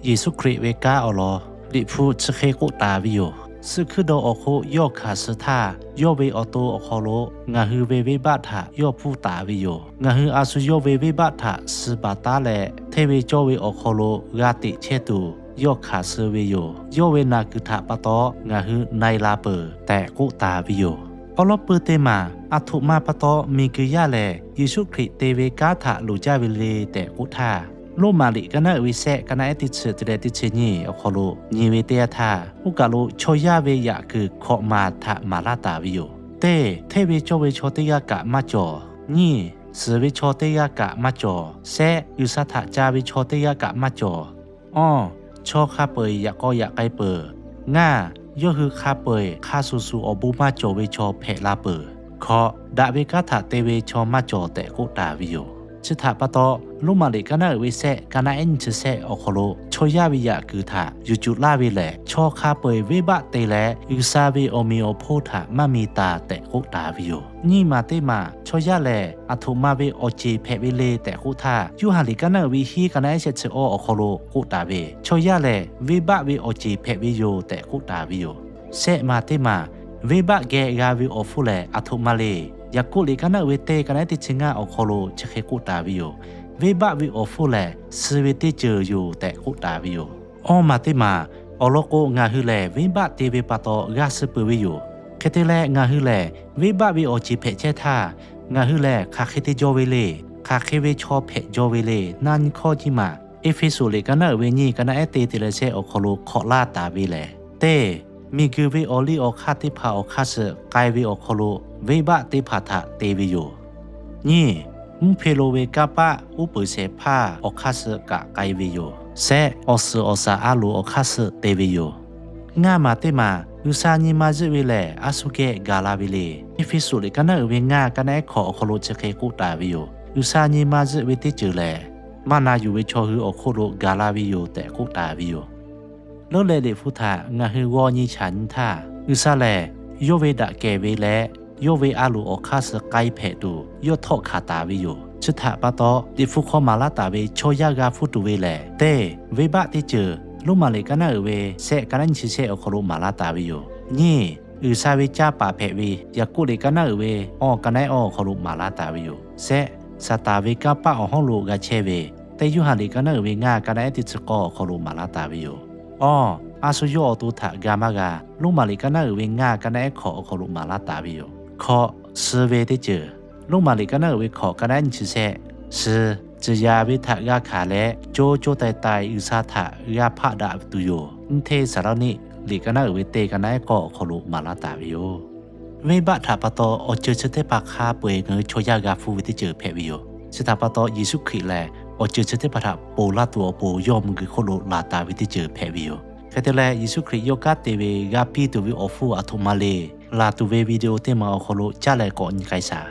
Yeˍsuˆ Hkriꞈ ve kanˉ awˬ lawn Liꞈ hpu chi hk'e k'oˆ taˍ ve yoˬ. Suh hkuiˉ daw awˬ hk'oˆ yawˇ hkanˍ suh htaˇ, yawˇ ve awˬ to awˬ hk'aw lo ngaˬ hui ve venˇbaˆ htaꞈ yawˇ pfuhˇ taˍ ve yoˬ. Ngaˬ hui a shu yawˇ ve venˇbaˆ htaꞈ suh baˬ taˉ leh, hteˇ ve cawˇ ve awˬ hk'aw lo g'a teꞈ chehˇ tuˬ yawˇ hkanˍ suh ve yoˬ. Yawˇ ve naˬ kuiˬ htaꞈ pa taw ngaˬ hui na-e la peuˬ tehꞈ k'oˆ taˍ ve yoˬ. Awˉ lawˉ peuˇ teˇ maˬ, aˬ htoꞈ ma pa taw miˬguiˬ yaˇ lehˬ Yeˍsuˆ Hkriꞈ te ve kanˉ htaꞈ loˍ jaˇ ve le tehꞈ k'oˆ htaˇ, Roˉmaꞈ liꞈ ka naˉ uiˍ ve sehˆ, ka naˉ ehˉ teˇ chi teˇ leh teˇ chi nyiˇ awˬ hk'aw lo nyi ve teˇ yanˇ htaˇ, oˇ kaˬ lo chaw yaˇ ve yaꞈ kuiˬ hkawꞈ maˬ htaꞈ maˍ laˇ taˍ ve yoˬ. Teˇ, hteˇ ve cawˇ ve chaw teˇ g'aˇ kaꞈ maˇ cawˬ. Nyiˇ, suhˍ ve chaw teˇ g'aˇ kaꞈ maˇ cawˬ. Sehˆ, G'uiˬsha htaꞈ ca ve chaw teˇ g'aˇ kaꞈ maˇ cawˬ. Awˇ, chaw hk'a peu-eˬ yaꞈ k'aw yaꞈ k'ai peuˬ. Ngaˇ, yawˇ hui hk'a peu-eˬ hk'a shuˍ shuˍ awˬ bon maˇ cawˬ ve chaw hpehꞈ la peuˬ. Hkawꞈ, daꞈ ve kanˉ htaꞈ te ve chaw maˇ cawˬ tehꞈ k'oˆ taˍ ve yoˬ. Chi htaꞈ pa taw, Roˉmaꞈ liꞈ ka naˉ uiˍ ve sehˆ, ka naˉ ehˉ nyiˇ chi sehˆ awˬ hk'aw lo chaw yaˇ ve yaꞈ kuiˬ htaꞈ yuˬ cuˬ laˇ ve lehˬ, chaw hk'a peu-eˬ venˇbaˆ te leh G'uiˬsha ve awˬ meꞈ awˬ hponˇ htaꞈ maˇ mi taˍ tehꞈ k'oˆ taˍ ve yoˬ. Nyiˇ maˬ teˇ maˬ, chaw yaˇ lehˬ aˬ htoꞈ ma ve awˬ ceˬ hpehꞈ ve le tehꞈ k'oˆ htaˇ, Yoˇhanˬ liꞈ ka naˉ uiˍ ve hiˉ, ka naˉ ehˉ shehˆ chi awˇ awˬ hk'aw lo k'oˆ taˍ ve, chaw yaˇ lehˬ venˇbaˆ ve awˬ ceˬ hpehꞈ ve yoˬ tehꞈ k'oˆ taˍ ve yoˬ. Sehˆ maˬ teˇ maˬ, venˇbaˆ geh g'a ve awˬ hpfuhˇ lehˬ aˬ htoꞈ ma le. Yaˍkoˆ liꞈ ka naˉ uiˍ ve teˇ, ka naˉ ehˉ teˇ chi ngaˇ awˬ hk'aw lo chi hk'e k'oˆ taˍ ve yoˬ. Venˇbaˆ ve awˬ hpfuhˇ lehˬ suh ve teˇ ceuˬ yoˬ tehꞈ k'oˆ taˍ ve yoˬ. Awˇ maˬ teˇ maˬ, awˬ lawn k'o ngaˬ hui lehˬ venˇbaˆ te ve pa taw g'a suh peuˬ ve yoˬ. Hk'e te leh ngaˬ hui lehˬ venˇbaˆ ve awˬ ceˬ hpehꞈ chehˇ htaˇ, ngaˬ hui lehˬ hk'aˬ hk'e te jaw ve le. Hk'aˬ hk'e ve chaw hpehꞈ jaw ve le. Na nyi hkawˇ nyiˇ maˬ, Eˇfeˇsuꞈ liꞈ ka naˉ uiˍ ve nyiˇ, ka naˉ ehˉ teˇ teˇ leh shehˆ awˬ hk'aw lo hk'awꞈ laˇ taˍ ve lehˬ, teˇ, miˬguiˬ ve awˬ liˇ awˬ hk'aˇ teˇ hpaˍ awˬ hk'aˇ suh k'ai ve awˬ hk'aw lo venˇbaˆ teˇ hpaˍ htaꞈ te ve yoˬ. Nyiˇ, mvuhˇ hpe lo ve kanˇ paˆ uˉ peunˍ shehˍ hpaˇ awˬ hk'aˇ suh kaꞈ k'ai ve yoˬ. Sehˆ, awˬ suhˍ awˬ shaˍ a loˍ awˬ hk'aˇ suh te ve yoˬ. Ngaˇ maˬ teˇ maˬ, G'uiˬsha nyi ma zuhˆ ve lehˬ a shu geh gaˬ la ve le. Eˇfeˇsuꞈ liꞈ ka naˉ uiˍ ve ngaˇ, ka naˉ ehˉ hkawꞈ awˬ hk'aw lo chi hk'e k'oˆ taˍ ve yoˬ. G'uiˬsha nyi ma zuhˆ ve teˇ ceuˬ lehˬ, maˇ na yuˬ ve chaw hui awˬ hk'oˆ lo gaˬ la ve yoˬ tehꞈ k'oˆ taˍ ve yoˬ. Leuˉ leh Liꞈ hpu htaꞈ ngaˬ hui g'aw nyi chaꞈ nyi htaˇ, G'uiˬsha lehˬ yawˇ ve daꞈ kehˬ ve leh yawˇ ve a loˍ awˬ hk'aˇ suh k'ai hpehꞈ tuˬ yawˇ htawˆ hkanˍ taˍ ve yoˬ. Chi htaꞈ pa taw, Liꞈ hpu hk'aw maˍ laˇ taˍ ve chaw yaˇ g'a hpfuhˇ tuˬ ve lehˬ, teˇ, venˇbaˆ teˇ ceuˬ, Roˉmaꞈ liꞈ ka naˉ uiˍ ve shehˆ, ka naˉ nyiˇ chi shehˆ awˬ hk'aw lo maˍ laˇ taˍ ve yoˬ. Nyiˇ, G'uiˬsha ve canˇ paˍ hpehꞈ ve Yaˍkoˆ liꞈ ka naˉ uiˍ ve awˇ, ka naˉ ehˉ awˇ awˬ hk'aw lo maˍ laˇ taˍ ve yoˬ. Sehˆ, Saˍtanˍ ve kanˇ paˆ awˬ hawˉ lo g'a chehˇ ve, teˇ Yoˇhanˬ liꞈ ka naˉ uiˍ ve ngaˇ, ka naˉ ehˉ teˇ chi k'awˇ awˬ hk'aw lo maˍ laˇ taˍ ve yoˬ. Awˇ, a shu yawˇ awˬ to htaꞈ ga maˇ g'a. Roˉmaꞈ liꞈ ka naˉ uiˍ ve ngaˇ, ka naˉ ehˉ hkawꞈ awˬ hk'aw lo maˍ laˇ taˍ ve yoˬ. Hkawꞈ, suh ve teˇ ceuˬ. Roˉmaꞈ liꞈ ka naˉ uiˍ ve hkawꞈ, ka naˉ ehˉ nyiˇ chi shehˆ, suh, ciˍ yanˍ ve htaꞈ g'a hkanˍ leh co co taiˍ taiˍ G'uiˬsha htaꞈ g'a hpaˆ daꞈ tuˬ yoˬ. Nyiˇ hteˇ Saˍlaˇniˆ liꞈ ka naˉ uiˍ ve teˇ, ka naˉ ehˉ k'awˇ awˬ hk'aw lo maˍ laˇ taˍ ve yoˬ. Venˇbaˆ htaꞈ pa taw awˬ ceuˬ chi teˇ hpaˍ hk'a peu-eˬ ngaˬ hui chaw yaˇ g'a hpfuhˇ ve teˇ ceuˬ hpehꞈ ve yoˬ. Chi htaꞈ pa taw Yeˍsuˆ Hkriꞈ lehˬ awˬ ceuˬ chi teˇ hpaˍ htaꞈ ponˬ laˇ tuˬ awˬ pon yawˇ miˬguiˬ hk'oˆ lo laˬ taˍ ve teˇ ceuˬ hpehꞈ ve yoˬ. Hk'e te leh Yeˍsuˆ Hkriꞈ yawˇ kanˉ te ve g'a piˇ tuˬ ve awˬ hpfuhˇ aˬ htoꞈ ma le. Laˬ tuˬ ve video teˇ maˬ awˬ hk'aw lo caˇ leh k'awꞈ nyi k'ai shaˍ.